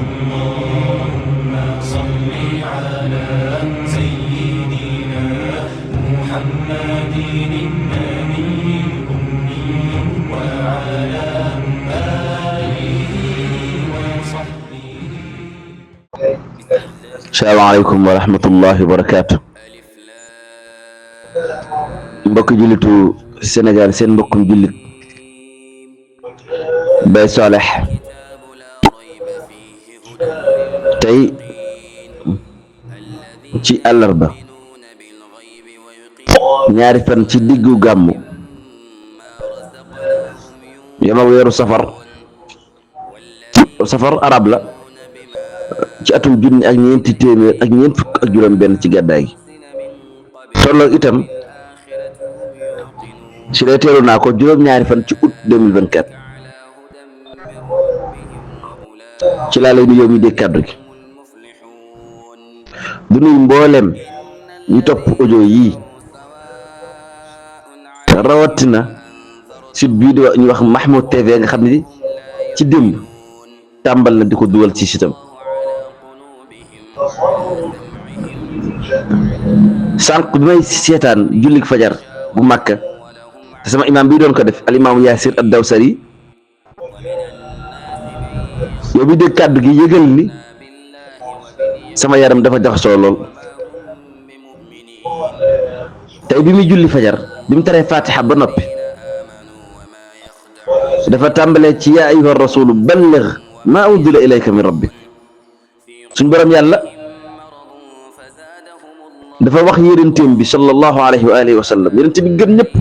اللهم صل على سيدنا محمد النبي الأمي وعلى آله وصحبه. السلام عليكم ورحمة الله وبركاته. mbokk jullitu Sénégal seen mbokkum jullit Baye Saleh tey ci àllarba ñaari fan ci diggu gàmmu yama weeru safar arab la ci atum junni ak ñeenti téeméer ak ñeent fukk ak juróom benn ci gàddaay gi tolloo itam ci lay teelu naa ko juróom-ñaari fan ci août 2024 ci laa lay nuyoo mi dégg kàddu gi du nuy mboolem ñu topp audio yii rawatina site bii di ñu wax Mahmoud TV nga xam ne ci démb tàmbal na di ko dugal ci sitam sànq bi may seetaan jullik fajar bu Makka te sama imaam bii doon ko def al imaamu Yaasir ad-Dawsari yow bi dégg kàddu gi yëgal ni sama yaram dafa jaxasoo lool tey bi muy julli fajar bi mu taree fatiha ba noppi dafa tàmbalee ci yaa ayyuha rasulu balligh maa unzila ilayka min rabbik suñ borom yàlla dafa wax yonentam bi sallallahu alayhi wa alihi wa sallam yonent bi gën ñëpp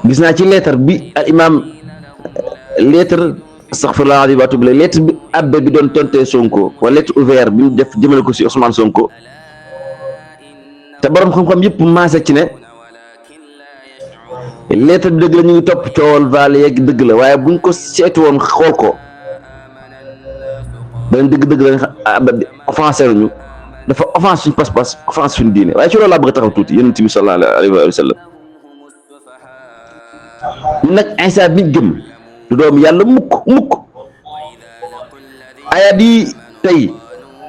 gis naa ci lettre bi al imam lettre astaghfirullah alazim wa atubu ilayh lettre bi abbe bi doon tontee Sonko wala lettre ouvert bi mu def jëmale ko si Ousmane Sonko te borom xam-xam yëpp maase ci ne lettre bi dëgg la ñu ngi topp coowal vaal yeeg dëgg la waaye buñ ko seetu woon xool ko dañ dëgg la nga abbe bi offensé nañu dafa offense suñ pas-pas offense suñ diine waaye ci loolu laa bëgg a taxaw tuuti yonent bi sallallahu alayhi wa sallam ñun nag Isa biñ gëm du doom yàlla mukk ayat yi tey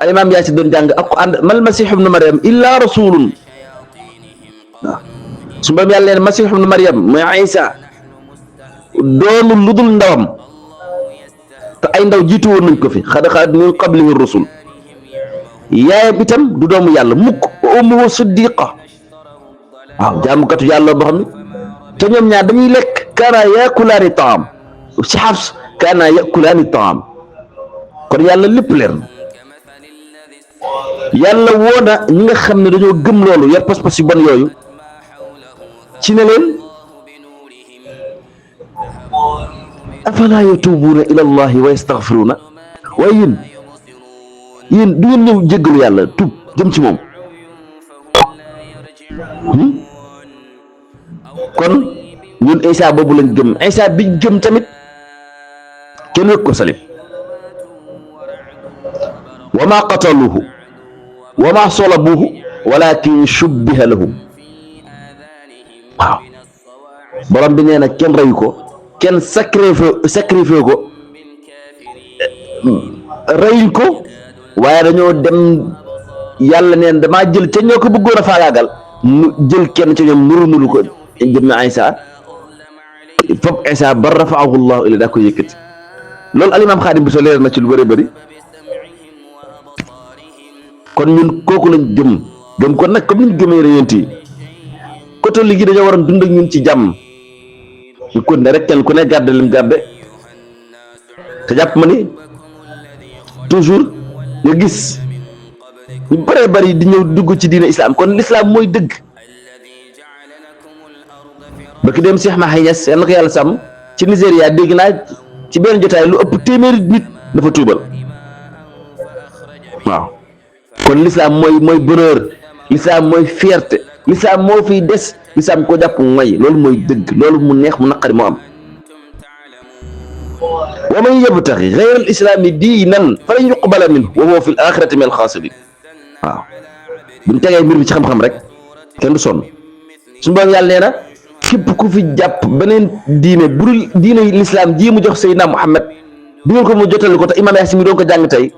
al imam yaa si doon jàng ak ko ànd mal masih ibnu Maryam illa rasulun waaw su borom yàlla leen masih ibnu Maryam mooy Isa doonul lu dul ndawam te ay ndaw jiitu woon nañ ko fi xad xalat min qablihi rusul yaayam itam du doomu yàlla mukk wa ummuhu siddiqa waaw jaamukatu yàlla boo xam ne te ñoom ñaar dañuy lekk kaana yakulaani taam si Hafs kaana yakulaani taam kon yàlla lépp leer na yàlla woona ñi nga xam ne dañoo gëm loolu yor pas-pas yu bon yooyu ci ne leen afalaa yatuubuuna ila allahi wa yastaghfiruuna waaye yéen du ngeen ñëw jéggalu yàlla tuub jëm ci moom kon ñun Isa boobu lañ gëm Isa biñ gëm tamit kenn wëkk ko salib wa ma qataluhu wa ma salabuhu walakin shubbiha lahum waaw borom bi nee na kenn reyu ko kenn sacrifié ko reyuñ ko waaye dañoo dem yàlla neen damaa jël ca ñoo ko bëggoon a faagaagal mu jël kenn ca ñoom nuru ko jëmmi Isa foog Isa ba rafaahu llahu ila daa ko yëkkati loolu al imam Xaadim bi so leer na ci lu bëri bëri kon ñun kooku lañ gëm kon nag comme niñ gëmee yonent yi catholique yi dañoo waroon dund ak ñun ci jàmm ñu ko ne rek kenn ku ne garde lim garde te jàpp ma ni toujours nga gis ñu bëree bëri di ñëw dugg ci diine islam kon l'islam mooy dëgg ba ki dem Cheikh Mahi Niass yal na ko yàlla sàmm ci Nigéria dégg naa ci benn jotaay lu ëpp téeméeri nit dafa tuubal waaw kon l'islam mooy bonheur l'islam mooy fierté l'islam moo fiy des l'islam ko jàpp mooy loolu mooy dëgg loolu mu neex mu naqari moo am wa man yabtaxi gayra al islami diinan falan yuqbala minhu wa huwa fi l axirati min al xaasirin waaw buñ tegee mbir mi ci xam-xam rek kenn du sonn suñu borom yàlla nee na képp ku fi jàpp beneen diine bu dul diine l'islam ji mu jox Seydina Muhammad digal ko mu jottali ko te imaam Yaasin mi doon ko jàng tey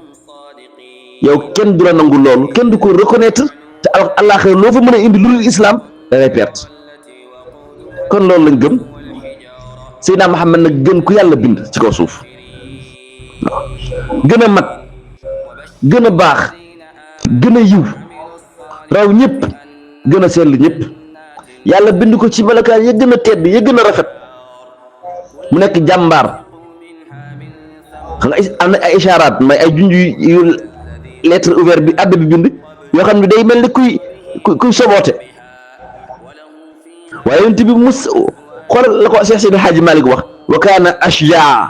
yow kenn du la nangu loolu kenn du ko reconnaître te àllaaxira loo fa mën a indi lu dul islam da ngay perte kon loolu lañ gëm Seydina Muhammad nag gën ku yàlla bind ci kaw suuf waaw gën a mat gën a baax gën a yiw raw ñëpp gën a sell ñëpp yàlla bind ko ci malakaan ya gën a tedd ya gën a rafet mu nekk jàmbaar xam nga am na ay isharaat may ay junj yu lettre ouverte bi abbé bi bind yoo xam ne day mel ni kuy soboote waaye yonent bi mus xoolal la ko Cheikh Seydi Hadji Malick wax wa kaana ashjaa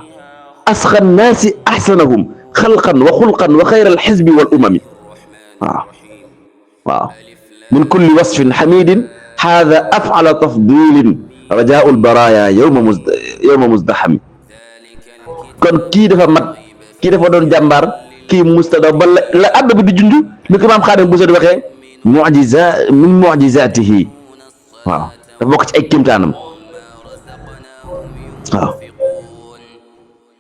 asxa nnaasi ahsanahum xalqan wa xulqan wa xayra alxisbi wal umami waaw min kulli wasfin xamidin haada afala tafdilin rajaau lbaraya yowma musdaxami kon kii dafa mat kii dafa doon jàmbaar kii mustada ba la àdd bi di junj ni ko maam Xaadim bu soo di waxee min mujizatihi waaw dafa bokk ci ay kéemtaanam waaw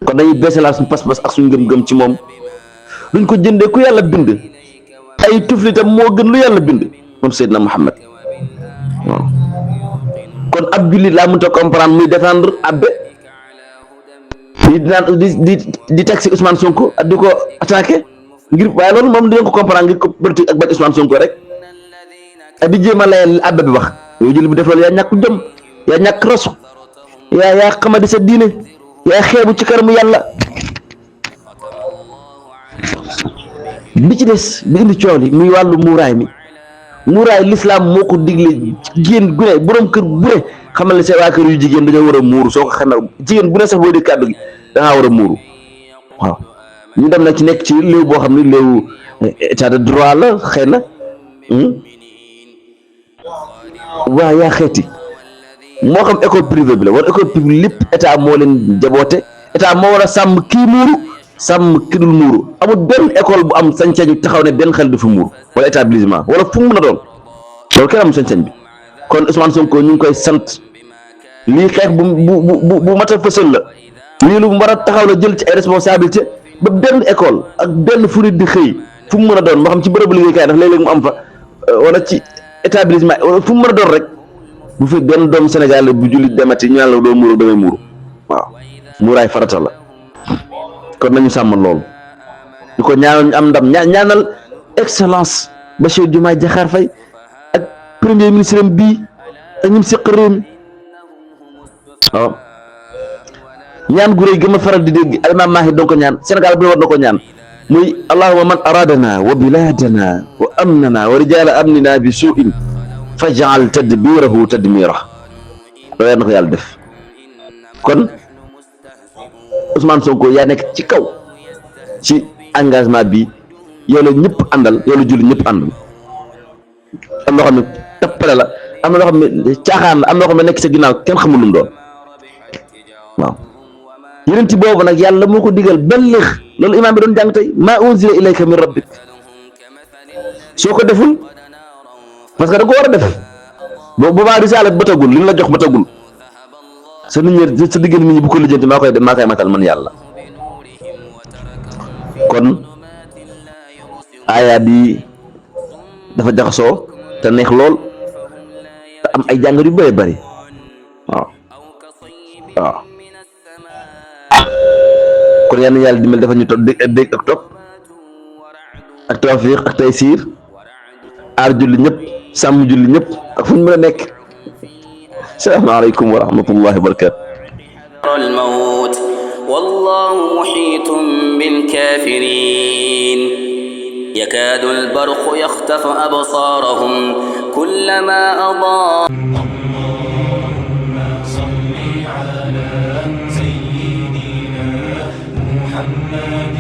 kon dañuy beesalaat suñu pas-pas ak suñu ngëm-ngëm ci moom luñ ko jëndee ku yàlla bind ay tuflitam moo gën lu yàlla bind moom Seydina Muhammad waaw kon ab jullit laa mënta comprendre muy défendre abbe di teg si Ousmane Sonko ak di ko attaqué ngir waaye loolu moom dinañ ko comprendre ngir ko politique ak bat Ousmane Sonko rek ak di jéem a layal abbe bi wax yow jullit bi def loolu yaa ñàkk jom yaa ñàkk rasu yaa xamadi sa diine yaa xeebu ci kanamu yàlla bi ci des bi indi coow li muy wàllu muuraay lislaam moo ko digle jigéen gu ne borom kër bu ne xamal ne sa waa kër yu jigéen dañoo war a muuru soo ko xamee jigéen bu ne sax booy dégg kàddu gi da ngaa war a muuru waaw ñu dem na ci nekk ci léew boo xam ne léewu état de droit la xëy na waa yaa xeeti moo xam école privée bi la wala école publique lépp état moo leen jaboote état moo war a sàmm kii muuru sàmm ki dul muuru amul benn école bu am sañ-sañu taxaw ne benn xel du fi muuru wala établissement wala fu mu mën a doon loolu kenn amul sañ-sañ bi kon Ousmane Sonko ñu ngi koy sant lii xeex bu mat a fësal la lii lu mu war a taxaw la jël ci ay responsabilité ba benn école ak benn fu nit di xëy fu mu mën a doon moo xam ci bërëbu liggéeykaay ndax léeg-léeg mu am fa wala ci établissement wala fu mu mën a doon rek bu fi benn doomu Sénégal bu jullit demati ñu naan la doo muuru damay muuru waaw muuraay farata la kon nañu sàmm loolu ñu ko ñaanal ñu am ndam ñaanal excellence Bassirou Diomaye Diakhar Faye ak premier ministre am bii ak ñim seq réew mi waaw ñaan gu rëy gën a faral di dégg Alimaam Mahi doon ko ñaan Sénégal bu ne war na ko ñaan muy allahumma man aradana wa biladana wa amnana wa rijala amnina bi suu'in faj'al tadbirahu tadmira loolu na ko yàlla def kon Ousmane Sonko yaa nekk ci kaw ci engagement bi yow la ñëpp àndal yow la julli ñëpp àndal am loo xam ne tappale la am na loo xam ne caaxaan la am na loo xam ne nekk sa ginnaaw kenn xamul lu mu doon waaw yeneen ci boobu nag yàlla moo ko digal balligh loolu imaam bi doon jàng tey maa unzila ilayka min rabbik soo ko deful parce que da ko war a def boobaa risaala batagul li ñu la jox batagul sa nit ñi sa diggante nit ñi bu ko lijjanti maa koy matal man yàlla kon aaya bi dafa jaxasoo te neex lool te am ay jàngat yu bëri bëri waaw kon yal na yàlla dimbali dafa ñu dégg ak topp ak tawfiq ak taysiir aar julli ñëpp sàmm julli ñëpp ak fu ñu mën a nekk salaamaaleykum wa rahmatullahi wa barakatu الموت والله محيط بالكافرين يكاد البرق يخطف أبصارهم كلما أضاء اللهم صل على سيدنا محمد